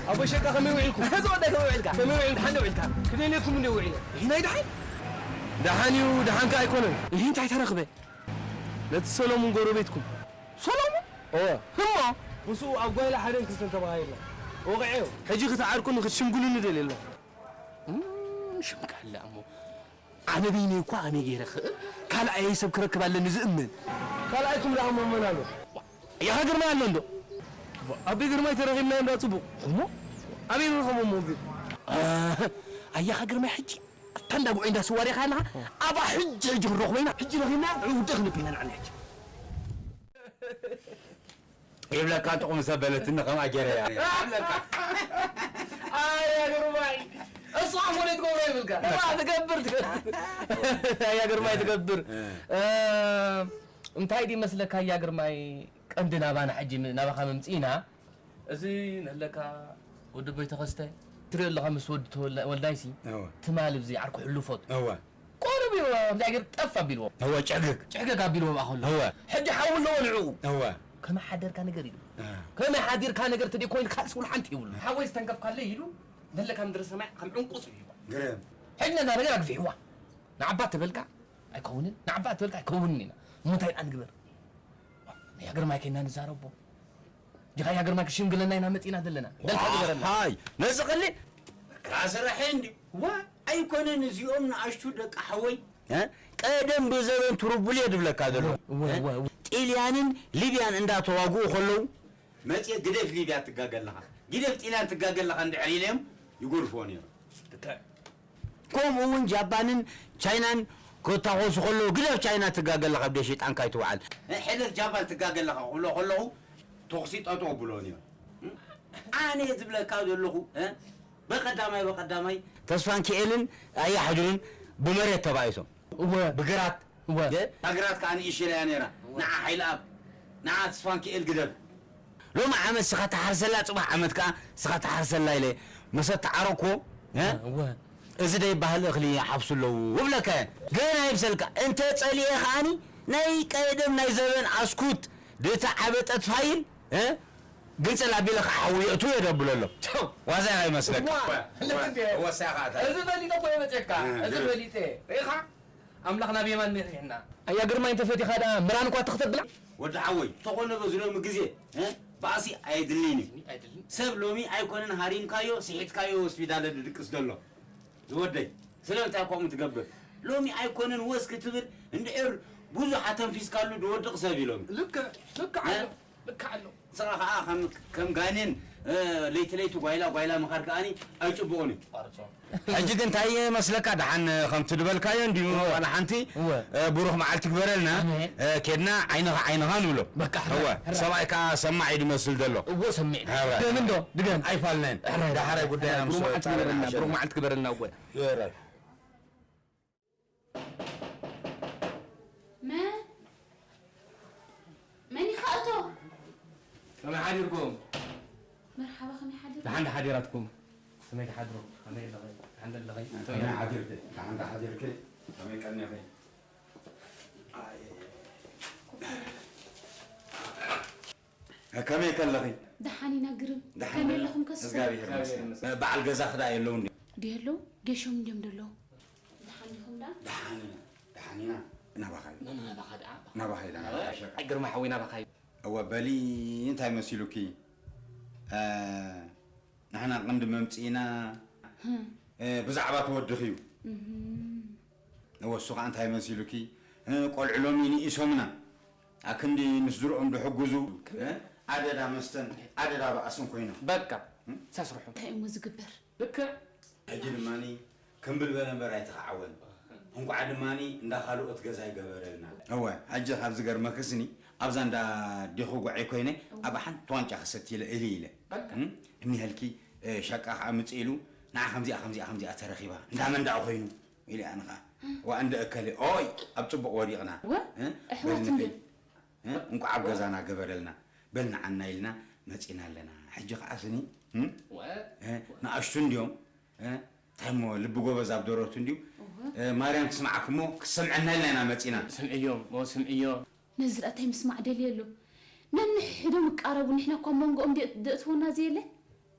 ኣቦ ሸቃ ከመይ ውዒልኩም? እዚ ወደ ከመይ ውዒልካ? ከመይ ውዒል? ደሓን ዶ ውዒልካ? ክደልየኩም እንደ ውዒለ። ይህ ናይ ደሓን? ደሓን እዩ፣ ደሓን ከ ኣይኮነን። ይህ እንታይ ተረኽበ? ነቲ ሰሎሙን ጎረቤትኩም። ሰሎሙን? እወ። እሞ? ምስኡ ኣብ ጓይላ ሓደን ክልተን ተባሂልና። ወቕዐዮ። ሕጂ ክትዓርቁኒ ክትሽምግሉኒ ደልየ ኣለኹ። እም፣ ሽምጋለ እሞ። ኣነ በይነይ እኳ ከመይ ገይረ ክእ-፣ ካልኣየይ ሰብ ክረክብ ኣለኒ ዝእምን። ካልኣይኩም ደኣ እሞ መን ኣሎ? ያኻ ግርማይ ኣሎ እንዶ? ኣቤ ግርማይ ተረኺብናዮ እንዳ ጽቡቕ። እሞ? ኣበይ ንረኸቦ እሞ ግን? ኣህ፣ ኣያኻ ግርማይ ሕጂ ኣብታ እንዳ ጉዑ እንዳ ስዋ ዲኻ ኣለኻ? ኣብኣ ሕጂ ሕጂ ክንረኽቦ ኢና። ሕጂ ረኺብና፣ ንዑ ውደ ክንብል ኢና ንዓና ሕጂ። ይብለካ ጥቕሚ ሰብ በለትኒ ከምኣ ገይረ እያ። ይብለካ። ኣያ ግርማይ፣ እሱ ኣፎ ላይ ትገብሮ ይብልካ። ዋ፣ ትገብር፣ ትገብር። ኣያ ግርማይ ትገብር። እ። እ፣ እንታይ ድዩ መስለካ ኣያ ግርማይ፣ ቀንዲ ናባና ሕጂ ም-፣ ናባኻ መምጽኢና፣ እዚ ነለካ ወዲ ኣቦይ ተኸስተ ትሪኦ ኣለኻ ምስ ወዲ ተወላ-፣ ወልዳይሲ እወ። ትማል ብዚ ዓርኩ ሕሉፎት። እወ። ቆርብ እዩ፣ እንታይ ገይሩ ጠፍ ኣቢልዎ። እወ፣ ጭዕግግ። ጭዕግግ ኣቢልዎ ብኣ ከሎ። እወ። ሕጂ ሓዊ ኣለዎ ንዕኡ። እወ። ከመይ ሓደርካ ነገር ኢሉ። እ። ከመይ ሓዲርካ ነገር ተደይ ኮይኑ ካልስ እውን ሓንቲ ይብሉ። ሓወይ ዝተንከፍካለይ ኢሉ፣ ነለካ ምድሪ ሰማይ ከም ዕንቁ ጽቢዋ። ግርም። ሕጂ ነዛ ነገር ኣግፊሕዋ። ንዓባ ተበልካ ኣይከውንን፣ ንዓባ ተበልካ ኣይከውንን ኢና። እሞ እንታይ ደኣ ንግበር? ያ ግርማይ ከይና ንዛረቦ። ጅኻ ያ ግርማይ ክሽምግለና ኢና መጺና ዘለና። በልካ ግበረና። ሃይ፣ ነዚ ቀሊል ክራ ስራሕ እንዲ። ዋ፣ ኣይኮነን እዚኦም ንኣሽቱ ደቂ ሓወይ፣ እ? ቀደም ብዘበን ትሩቡል እየ ድብለካ ዘሎ። እወ፣ እ? እወ፣ እወ። ጢልያንን ሊብያን እንዳተዋግኡ ከለዉ፣ መጽየ ግደፍ ሊብያ ትጋገ ኣለኻ፣ ግደፍ ጢልያን ትጋገ ኣለኻ እንድሕር ኢለዮም ይጎድፍዎ ነይሮም። ከምኡ እውን ጃፓንን ቻይናን ክታኾሱ ከለዉ፣ ግደፍ ቻይና ትጋገ ኣለኻ፣ ብደይ ሸይጣንካ ኣይትውዓል። ሕለፍ ጃፓን ትጋገ ኣለኻ ክብሎ ከለኹ፣ ተኹሲ ጠጠው ብሎ ነይሩ። ኣነ ዝብለካ ዘለኹ፣ እ? በቐዳማይ፣ በቐዳማይ ተስፋንኪኤልን ኣያሕድሩን ብመሬት ተባኢሶም። እወ። ብግራት። እወ። እ? እታ ግራት ከኣ ንእሽለ እያ ነይራ። እወ። ንዓ ሓይለኣብ፣ ንዓ ተስፋንኪኤል ግደፍ። ሎሚ ዓመት ስኻ ትሓርሰላ፣ ጽባሕ ዓመት ከኣ ስኻ ትሓርሰላ ኢለ መሰ ተዓረኩዎ፣ እ? እወ። እዚ ደይበሃል እኽሊ ይሓፍሱ ኣለዉ እብለካ እየ። ገና ይብሰልካ። እንተ ጸሊኤ ከኣኒ ናይ ቀደም ናይ ዘበን ኣስኩት ድተዓበጠት ፋይል፣ እ? ግንጽል ኣቢለ ከዓ ሓዊ የእቱ እየ ደብሎ ኣሎ። ቸው። ዋዛ ኢኻ ይመስለካ። ዋ፣ ወ-፣ ወሳኺ ኣታ። እዚ ፈሊጠ እኮ እየ መፅየካ። እ፣ እዚ ግርም። ፈሊጠ። ርኢኻ? ኣምላኽ ናብ የማን መሪሕና። ኣያ ግርማይ እንተፈቲኻ ደኣ ምራን እኳ ትኽተብላ። ወዲ ሓወይ፣ ተኾነ በዚ ሎሚ ግዜ፣ እ? ባእሲ ኣየድልይን እዩ። ኣይድልን። ሰብ ሎሚ ኣይኮነን ሃሪምካዮ፣ ስሒትካዮ ሆስፒታል ድድቅስ ዘሎ። ዝወደይ፣ ስለምንታይ ከምኡ ትገብር? ሎሚ ኣይኮነን ወስ ክትብል፣ እንድሕር ብዙሕ ኣተንፊስካሉ ድወድቕ ሰብ እዩ ሎሚ። ልክዕ፣ ልክዕ እ? ኣሎ፣ ልክዕ ኣሎ። ንስኻ ኸዓ ከም፣ ከም ጋኔን፣ እ፣ ለይቲ ለይቲ ጓይላ ጓይላ ምኻድ ከኣኒ ኣይጭቡቕን እዩ። ቋርጾ። ሕጂ ግን እንታይ መስለካ? ደሓን ከምቲ ዝበልካዮ እንድዩ፣ እወ። ዋላ ሓንቲ፣ እወ። እ፣ ብሩኽ መዓልቲ ግበረልና። ኣሜን። እ፣ ኬድና ዓይንኻ ዓይንኻ ንብሎ። በቃ፣ እወ። ሕራይ፣ ሕራይ። ሰብኣይ ከኣ ሰማዕ እዩ ዝመስል ዘሎ። እወ፣ ሰሚዕና። ሕራይ። ድገም እንዶ፣ ድገም። ኣይፋልናን። ሕራይ፣ ዳሕራይ ሕራይ። ጉዳይና ምስ ብሩኽ መዓልቲ ወጻእና ግበረልና፣ ንኣሸንፍ። ብሩኽ መዓልቲ ግበረልና፣ እወ። ሕራይ። መን? መን ኢኻ እቶ? ከመይ ሓዲርኩም? መርሓባ፣ ከመይ ሓዲርኩም? ደሓን ዶ ሓዲራትኩም? ከመይ ትሓድሩ? ከመይ ኣለኺ? ደሓን ዶ ኣለኺ? ከመይ ሓዲርኪ? ደሓን ዶ ሓዲርኪ? ከመይ ቀኒኺ? ኣይ። ከመይ ከለኺ? ደሓን ኢና ግርም። ደሓን ከመይ ዶ? ኣለኹም ከስኹም? እግዚኣብሔር ይመስገን። በዓል ገዛኺ ደኣ የለውን ድዩ? ድዩ ኣለዉ? ገሾም እንድዮም ደለዉ። ደሓን ዲኹም ደኣ? ደሓን ኢና፣ ደሓን ኢና። ናባኻ እዩ። ና-፣ ና-፣ ናባኻ ደኣ። ናባኻ እዩ፣ ናባኻ ሸቃ። ኣይ ግርማ ሓወይ ናባኻ እዩ። እወ፣ በሊ እንታይ መሲሉኪ? እ፣ ንሕና ቅንዲ መምጽኢና፣ ህም። እ፣ ብዛዕባ ትወድኺ እዩ። እህም። እወ፣ እሱ ኸዓ እንታይ መሲሉኪ? እ፣ ቆልዑ ሎሚ ንኢሶምና። ኣክንዲ ንስድርኦም ድሕግዙ፣ እ፣ ኣደዳ መስተን ኣደዳ ባእስን ኮይኖም። በቃ፣ እም? ሳስርሑ። እንታይ እሞ ዝግበር? ልክዕ። ሕጂ ድማኒ ከም ብልበ ነበር ኣይተኻዕወን። እንቋዕ ድማኒ እንዳ ካልኦት ገዛ ይገበረልና። እወ፣ ሕጂ ካብ ዝገርመክስኒ፣ ኣብዛ እንዳ ዲኹ ጓዒ ኮይነ፣ እወ። ኣብ ሓንቲ ዋንጫ ክሰቲ ኢለ እሊ ኢለ። በቃ። እም? እኒሀልኪ፣ እ፣ ሸቃ ከዓ ምጽእ ኢሉ፣ ንዓ ከምዚኣ፣ ከምዚኣ፣ ከምዚኣ ተረኺባ። እንዳ መን ደኣ ኮይኑ? ኢለ ኣነ ከዓ፣ እዋ እንደ እከለ፣ ኦይ፣ ኣብ ጽቡቕ ወዲቕና። እወ፣ እ? ኣሕዋት በል ንኸይድ። እንድዮም። እ? እንቋዕ ኣብ ገዛና ገበረልና። በል ንዓና ኢልና መጺና ኣለና። ሕጂ ከዓ ስኒ፣ እም? ወ-፣ እ? ንኣሽቱ እንድዮም። እ? እንታይ እሞ ልቢ ጎበዝ ኣብ ደረቱ እንድዩ። እወ። እ፣ ማርያም ትስምዓክ እሞ ክትሰምዐና ኢልና ኢና መጺና። ስምዕዮ፣ እሞ ስምዕዮ። ነዚ ደኣ እንታይ ምስማዕ ደልየሉ? ነንሕዶም ይቃረቡ፣ ንሕና እኳ ኣብ መንጎኦም ደ-፣ ደእትወና ዘየለ?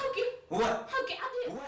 ሓቂ። እወ ሓቂ ዓዲ። እወ